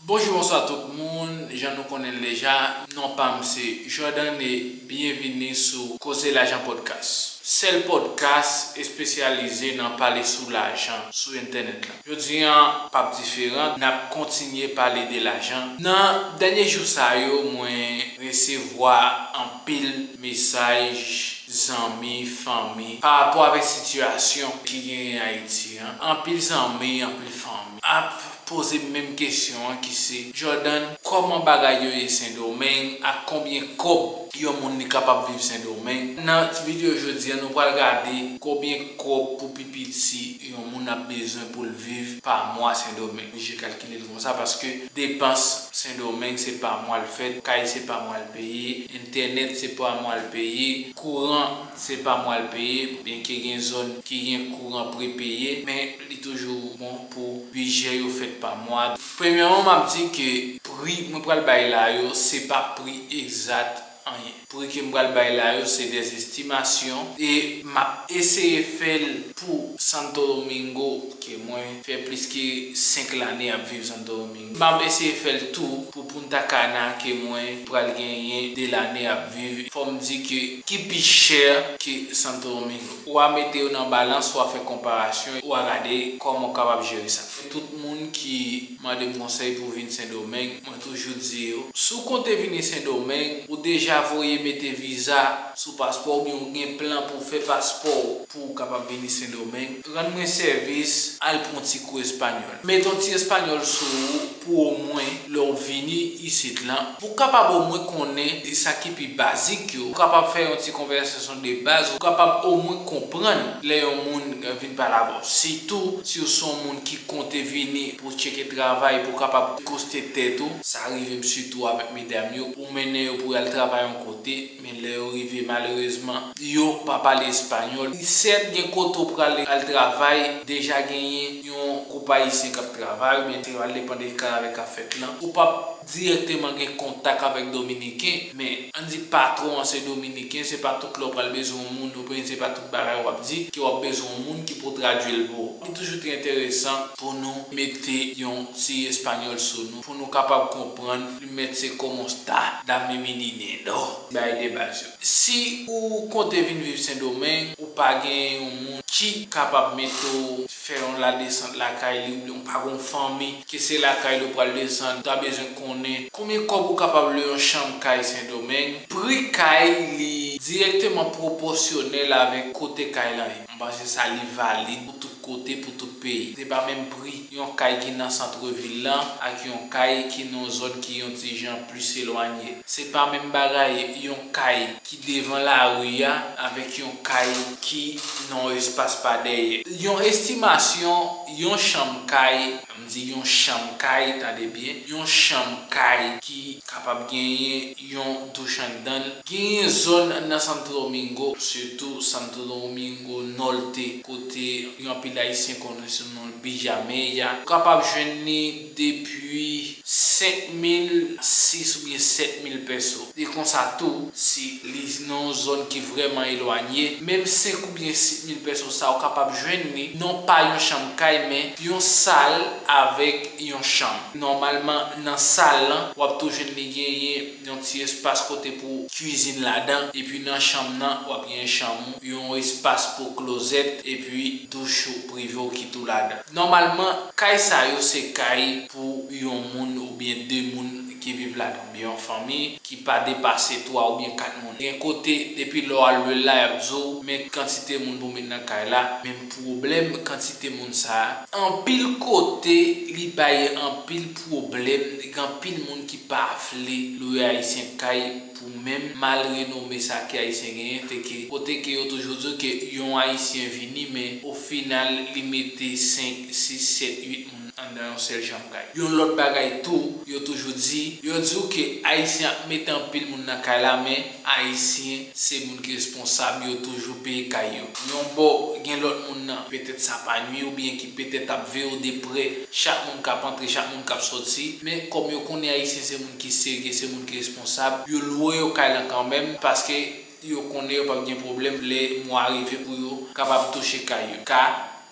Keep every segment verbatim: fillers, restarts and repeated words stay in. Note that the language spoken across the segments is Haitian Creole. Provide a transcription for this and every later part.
Bonjou, bonswa tout moun. Jan nou konnen l deja, non pa m se Jordan e byenvini sou Koze Lajan Podcast. Sèl podcast espesyalize nan pale sou lajan sou entènèt la. Jodi a p ap diferan, n ap kontinye pale de lajan. Nan dènye jou sa yo, mwen resevwa anpil mesaj zanmi, fanmi, pa rapò avèk sitiyasyon ki genyen Ayiti an. Anpil zanmi, anpil fanmi ap poze m menm kesyon an ki se, Jordan, kòman bagay yo ye Sendomeng? Ak konbyen kòb yon moun li kapab viv Sendomeng? Nan videyo jodi a, nou pral gade konbyen kòb pou pi piti yon moun ap bezwen pou l viv pa mwa Sendomeng. Oblije kalkile l konsa paske depans Sendomeng se pa mwa l fèt, kay se pa mwa l peye, entènèt se pa mwa l peye, kouran se pa mwa l peye, byenke gen zòn ki gen kouran prepeye, men li toujou bon pou bidjè yo fèt pa mwa. Premyèman, m ap di ke pri mwen pral bay la yo, se pa pri egzat anyen. Pri ke m pral bay la yo, se dè estimasyon e m ap eseye fè l pou Santo Domingo, ke mwen fè plis ke senk lane ap viv Santo Domingo. M ap eseye fè l tou pou Punta Cana, ke mwen pral genyen de lane ap viv. Fò m di ke ki pi chè ke Santo Domingo. Ou a mete yo nan balans, ou a fè konparasyon, ou a gade kòman w kapab jere sa. Tout moun ki mande m konsèy pou vin Sendomeng, mwen toujou di yo, si w konte vini Sendomeng, ou deja voye mete viza sou paspò w oubyen ou gen plan pou fè paspò w pou w kapab vini Sendomeng, rann mwen sèvis, al pran yon ti kou espanyòl. Mete yon ti espanyòl sou ou pou omwen lè w vini isit lan, pou w kapab omwen konnen sa ki pi bazik yo, ou kapab fè yon ti konvèsasyon de baz, ou kapab omwen konprann lè yon moun vin pale avè w. Sitou, si w se yon moun ki konte vini pou tcheke travay, pou w kapab koste tèt ou, sa rive m sitou avèk medam yo, ou mennen yo pou y al travay yon kote, men lè yo rive, malerezman, yo pa pale espanyòl. Sèt, gen kote w prale al travay, deja genyen yon gwoup ayisyen k ap travay, oubyen se pral depann de kay avèk k ap fèt lan. Ou p ap dirèkteman gen kontak avèk Dominiken, men ann di patwon an se Dominiken, se pa tout lè w pral bezwen yon moun, oubyen se pa tout bagay w ap di ke w ap bezwen yon moun ki pou tradui l pou ou. Li toujou te enteresan pou nou mete yon ti espanyòl sou nou, pou nou kapab konprann, primero se cómo está, dame mi dinero. Bagay de baz yo. Si ou konte vin viv Sendomeng, ou pa gen yon moun ki kapab mete w fè yon ladesant lakay li, oubyen ou pa gen yon fanmi ke se lakay li w pral desann, ou ta bezwen konnen konbyen kòb ou kapab lwe yon chanm kay Sendomeng. Pri kay li dirèkteman pwopòsyonèl avèk kote kay lan ye. M panse sa li valid pou tout kote, pou tout peyi. Se pa menm pri yon kay ki nan sant vil lan ak yon kay ki nan yon zòn ki yon ti jan plis elwanye. Se pa menm bagay yon kay ki devan lari a avèk yon kay ki nan yon espas pa dèyè. Yon estimasyon, yon chanm kay, m di yon chanm kay, tande byen, yon chanm kay ki kapab genyen yon douch anndan l. Genyen zòn nan Santo Domingo, sitou Santo Domingo Norte, kote yon anpil Ayisyen konnen sou non Villa Mella. Ou kapab jwenn li depi senk mil, sis oubyen sèt mil pèso. E konsa tou, si li nan yon zòn ki vrèman elwanye, menm senk oubyen sis mil pèso sa, ou kapab jwenn li, non pa yon chanm kay, men yon sal avèk yon chanm. Nòmalman, nan sal lan, w ap tou jwenn li genyen yon ti espas kote pou kwizin ladan, epi nan chanm nan, w ap gen chanm ou, yon espas pou klozèt, epi douch ou prive w ki tou ladan. Nòmalman, kay sa yo se kay pou yon moun oubyen de moun ki viv ladan, oubyen yon fanmi ki pa depase twa oubyen kat moun. Gen kote, depi lè w al lwe l la, y ap di w, men kantite moun pou w met nan kay la, men pwoblèm kantite moun sa a, anpil kote, li bay anpil pwoblèm, gen anpil moun ki pa vle lwe ayisyen kay pou menm mal renome sa ke ayisyen genyen, te ke, kote ke yo toujou di w ke yon ayisyen vini, men o final, li mete senk, sis, sèt, uit moun anndan yon sèl chanm kay. Yon lòt bagay tou, yo toujou di, yo di w ke ayisyen ap mete anpil moun nan kay la, men ayisyen se moun ki responsab, yo toujou peye kay yo. Yon bò, gen lòt moun nan, petèt sa pa nwi oubyen ki petèt ap veye w de prè, chak moun k ap antre, chak moun k ap sòti, men kòm yo konnen ayisyen se moun ki serye, se moun ki responsab, yo lwe yo kay lan kanmenm, paske yo konnen yo p ap gen pwoblèm lè mwa rive pou yo kapab touche kay yo. Ka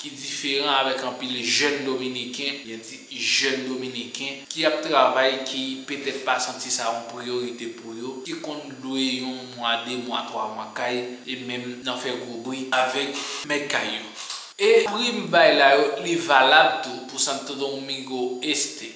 ki diferan avèk anpil jèn dominiken, byen di jèn dominiken, ki ap travay, ki petèt pa santi sa yon priyorite pou yo, ki konn lwe yon mwa, de mwa, twa mwa kay, e menm nan fè gwo bri avèk mèt kay yo. E pri m bay la yo, li valab tou pou Santo Domingo Este.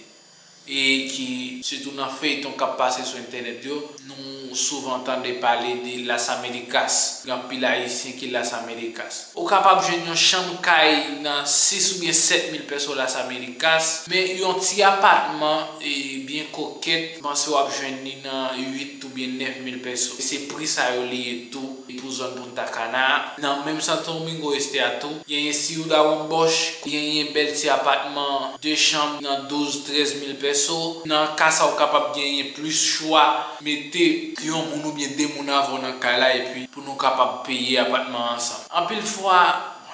E ki, sitou nan feyton k ap pase sou entènèt yo, nou souvan tande pale de Las Americas. Gen anpil Ayisyen ki Las Americas. Ou kapab jwenn yon chanm kay nan sis oubyen sèt mil peso Las Americas, men yon ti apatman, e, byen kokèt, m panse w ap jwenn li nan uit oubyen nèf mil peso. Se pri sa yo li ye tou. Pou zòn Punta Cana, nan menm Santo Domingo Este a tou, genyen Ciudad Bomboch, genyen bèl ti apatman de chanm nan douz, trèz mil peso. Nan ka sa, ou kapab genyen plis chwa, mete yon moun oubyen de moun avè w nan kay la, epi pou nou kapab peye apatman ansanm. Anpil fwa,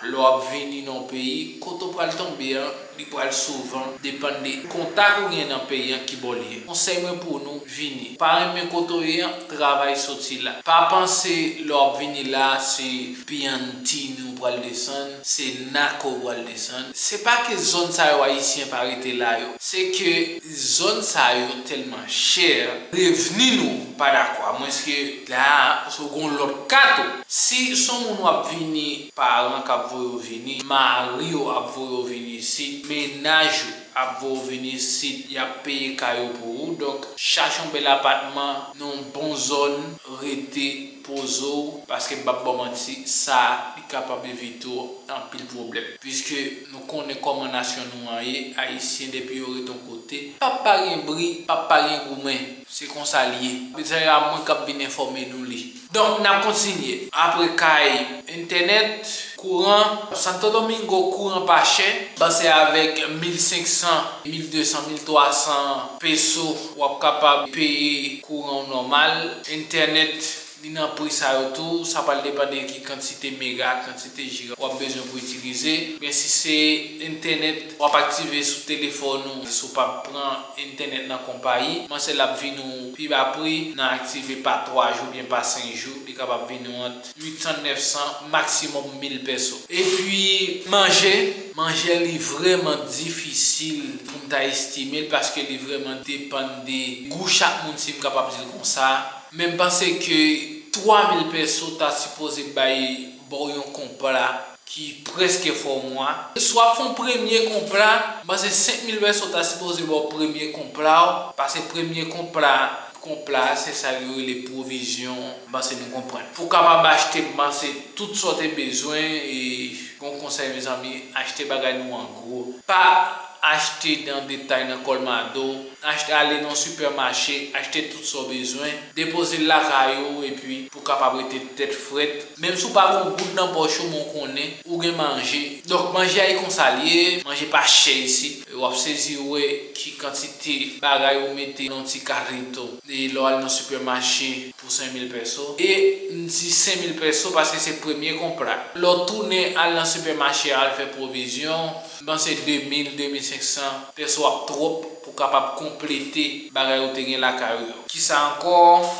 lè w ap vini nan yon peyi, kote w pral tonbe an, li pral souvan depann de kontak ou gen nan peyi an ki bò li ye. Konsèy mwen pou nou, vini. Pa renmen kote w ye an, travay soti la. Pa panse lè w ap vini la, se Piantini ou pral desann, se Naco ou pral desann. Se pa ke zòn sa yo Ayisyen pa rete la yo. Se ke zòn sa yo tèlman chè, revni nou pa dakò. Amwenske la, se w gen yon lòt ka tou. Si se yon moun w ap vini, paran k ap voye w vini, mari w ap voye w vini isit, mennaj ou ap voye w vini isit, y ap peye kay ou pou ou. Donk, chache yon bèl apatman nan yon bon zòn, rete, poze w, paske m p ap ba w manti, sa, li kapab evite w anpil pwoblèm. Piske nou konnen kòman nasyon nou an ye, Ayisyen, depi yo rete yon kote, p ap pa gen bri, p ap pa gen goumen. Se konsa l ye. Mesaj a mwen k ap vin enfòme nou li. Donk, n ap kontinye. Apre kay, entènèt, kouran, Santo Domingo kouran pa chè. Panse avèk mil senk san, mil de san, mil twa san peso, w ap kapab peye kouran w nòmal. Entènèt, li nan pri sa yo tou. Sa pral depann de ki kantite mega, kantite giga w ap bezwen pou itilize. Men si se entènèt w ap aktive sou telefòn ou, si w p ap pran entènèt nan konpayi, panse l ap vin ou pi ba pri nan aktive pa twa jou oubyen pa senk jou, li kapab vin ou ant uit san, nèf san, maksimòm mil peso. Epi, manje, manje li vrèman difisil pou m ta estime l, paske li vrèman depann de gou chak moun, si m kapab di l konsa. Men m panse ke twa mil peso ta sipoze bay ba w yon konpla ki prèske fè w mwa. Si w ap fè yon premye konpla, m panse senk mil peso ta sipoze ba w premye konpla w, paske premye konpla, konpla, se sa yo rele pwovizyon, m panse nou konprann. Pou w kapab achte, m panse, tout sa w te bezwen, e yon konsèy, mezanmi, achte bagay nou an gwo. Pa achte nan detay, nan Colmado, achte, ale nan sipèmache, achte tout sa w bezwen, depoze l lakay ou, epi pou w kapab rete tèt frèt. Menm si w pa gen yon goud nan pòch ou, men w konnen ou gen manje. Donk, manje a, e konsa l ye, manje pa chè isit. W ap sezi wè ki kantite bagay ou mete nan yon ti karito. E lè w al nan sipèmache pou senk mil peso. E m di senk mil peso paske se premye konpla. Lè w tounen al nan sipèmache a, al fè pwovizyon, m panse de mil, de mil senk san peso ap twòp pou w kapab konplete bagay ou te gen lakay ou yo. Kisa ankò?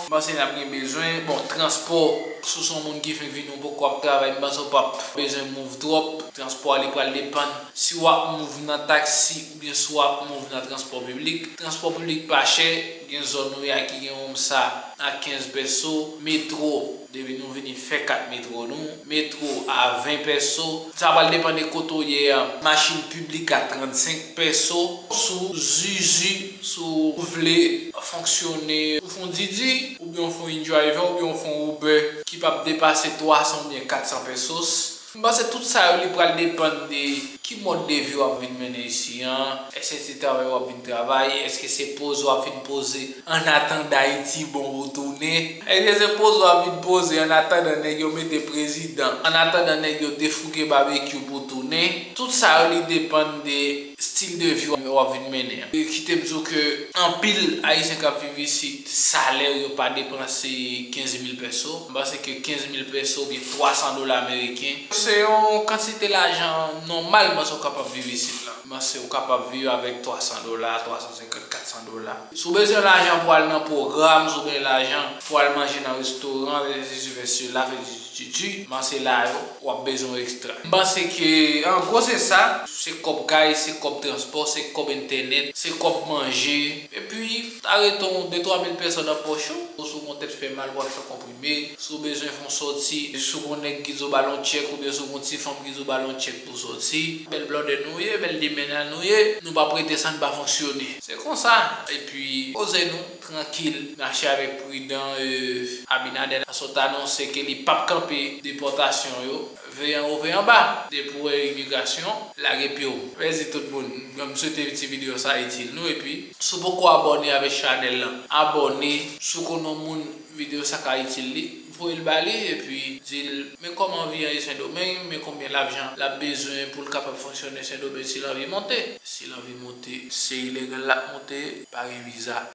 M panse n ap gen bezwen, bon, transpò. Si w se yon moun ki fenk vini, ou poko ap travay, m panse w p ap bezwen move twòp. Transpò a, li pral depann si w ap move nan taksi oubyen si w ap move nan transpò piblik. Transpò piblik pa chè, gen zòn ou ye a ki gen yon sa a kenz peso. Metwo, depi nou vini, fè kat metwo nou. Metwo a ven peso. Sa pral depann de kote w ye a. Machin piblik a trannsenk peso. Si w zuzu, si w vle fonksyone, ou fè yon Didi, oubyen w fè yon InDriver, oubyen w fè yon Uber ki p ap depase twa san oubyen kat san pesos. M panse tout sa yo, li pral depann de ki mòd de vi w ap vin mennen isi an. Èske se travay w ap vin travay? Èske se poze w ap vin poze annatandan Ayiti bon pou tounen? Èske se poze w ap vin poze annatandan nèg yo mete prezidan, annatandan nèg yo defouke babekyou pou tounen? Tout sa yo, li depann de stil de vi w ap vin mennen an. E kite m di w ke anpil Ayisyen k ap viv isit, salè yo pa depanse kenz mil peso. M panse ke kenz mil peso oubyen twa san dola ameriken, se yon kantite lajan nòmal, m panse w kapab viv isit la. M panse w kapab viv avèk twa san dola, twa san senkant, kat san dola. Si w bezwen lajan pou al nan pwogram, si w bezwen lajan pou al manje nan restoran, sesi, sela, Titi, men se la yo, w ap bezwen ekstra. M panse ke, an gwo, se sa. Se kòb kay, se kòb transpò, se kòb entènèt, se kòb manje. Epi, ta rete yon de twa mil pèsòn nan pòch ou. Si w gon tèt fè mal, w ap fè konprime. Si w bezwen fè yon sòti, si w gon nèg ki di w ba l yon tchèk, oubyen si w gon ti fanm ki di w ba l yon tchèk pou sòti. Bèl blòdè nou ye, bèl limena nou ye. Nou p ap rete san n pa fonksyone. Se konsa. Epi, poze nou, trankil, mache avèk pridan, e, Abinader la sot anonse ke li p ap kanpe depòtasyon yo. Veye anwo, veye anba. Depi w wè imigrasyon, lage pye w. Mèsi tout moun. Mwen, m swete ti videyo sa itil nou. Epi, si w poko abòne avèk chanèl lan, abòne. Si w konn yon moun videyo sa ka itil li, voye l ba li, epi di l, men kòman vi an ye Sendomeng, men konbyen lajan l ap bezwen pou l kapab fonksyone Sendomeng si l anvi monte. Si l anvi monte, se ilegal l ap monte, pa gen viza.